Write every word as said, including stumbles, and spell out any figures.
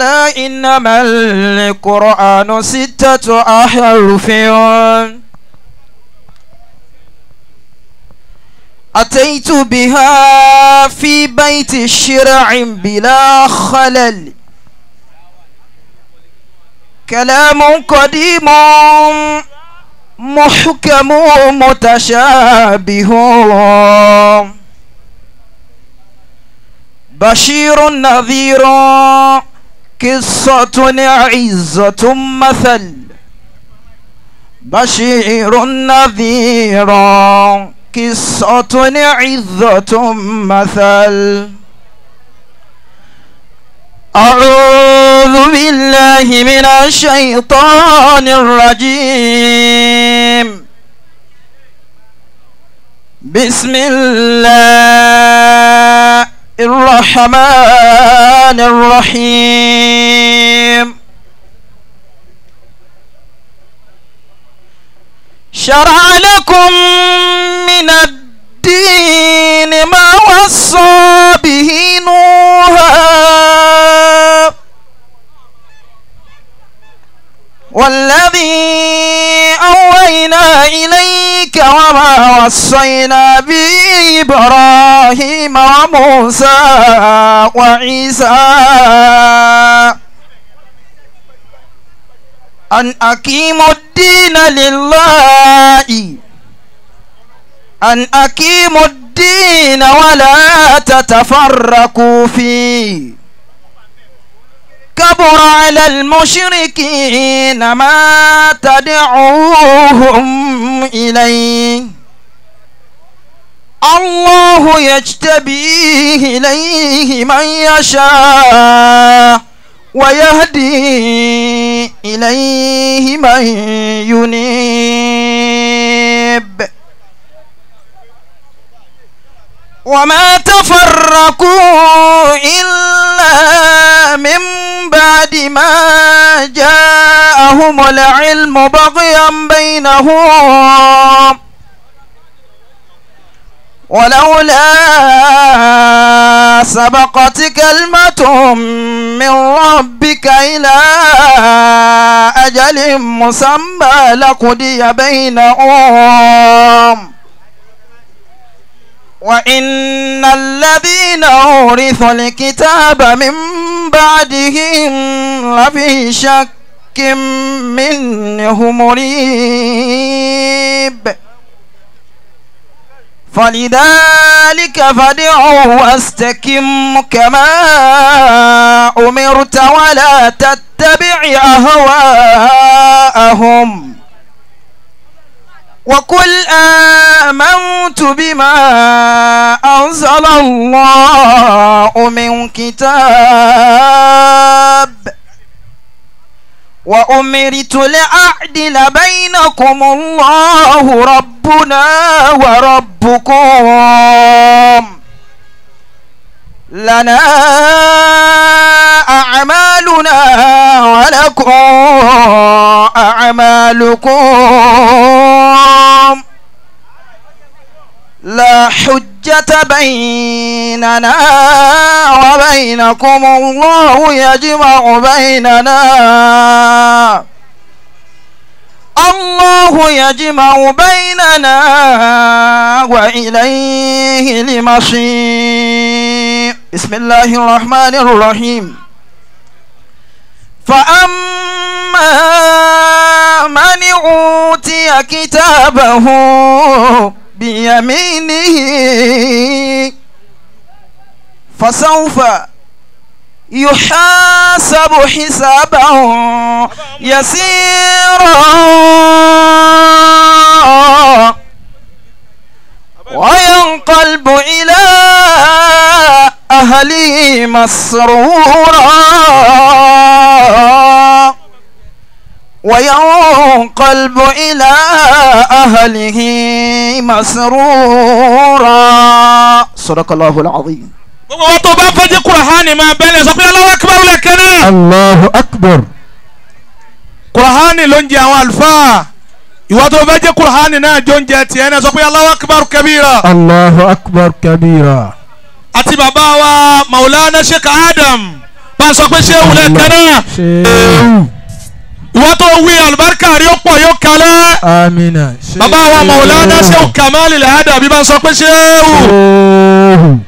إنما القرآن ستة أحرف أتيت بها في بيت الشرع بلا خلل. كلام قديم محكم متشابه. بشير نذير قصة عزة مثل. بشير نذير قصة عزة مثل. أعوذ بالله من الشيطان الرجيم. بسم الله الرحمن الرحيم. شرع لكم من الدين ما وصى به نوحا والذي أوحينا إليك وما وصينا به إبراهيم وموسى وعيسى أن أقيموا الدين لله، أن أقيموا الدين ولا تتفرقوا فيه. كبر على المشركين ما تدعوهم إليه. الله يجتبي إليه من يشاء ويهدي إليه من ينيب. وما تفرقوا إلا من بعد ما جاءهم العلم بغيا بينهم ولولا سبقت كلمة من ربك إلى أجل مسمى لقضي بينهم وإن الذين أورثوا الكتاب من بعدهم لفي شك منه مريب. فلذلك فادع واستقم كما أمرت ولا تتبع أهواءهم وقل آمنت بما أنزل الله من كتاب وأمرت لأعدل بينكم الله ربنا وربكم لنا أعمالنا ولكم أعمالكم لا حجة بيننا وبينكم الله يجمع بيننا الله يجمع بيننا وإليه المصير. بسم الله الرحمن الرحيم. فأما من أوتي كتابه بيمينه فسوف يحاسب حسابا يسيرا وينقلب إلى أهله مسرورا وينقلب إلى أهله مسرورا. صدق الله العظيم. Gbogbo wa tó bá fẹ́ jẹ́ Kùránì máa bẹ́lẹ̀ sọ pé Allahu Akbar lẹ́ẹ̀kan náà. Allahu Akbar. Kùránì ló ń jẹ àwọn àlùfáà. Ìwọ tó fẹ́ jẹ́ Kùránì náà jó ń jẹ tiẹ̀ náà sọ pé Allahu Akbar kabira. Allahu Akbar kabira. Àti bàbá wa Maulana Sheikh Adam. Bá sọ pé Shehu lẹ́ẹ̀kan náà. Shehu. Ìwọ tó wí, àlùbáríkà rí ó pọ̀, yóò kalẹ̀. Amina. Bàbá wa Maulana Shehu Kamal Al-Adabi, bá sọ pé Shehu. Shehu.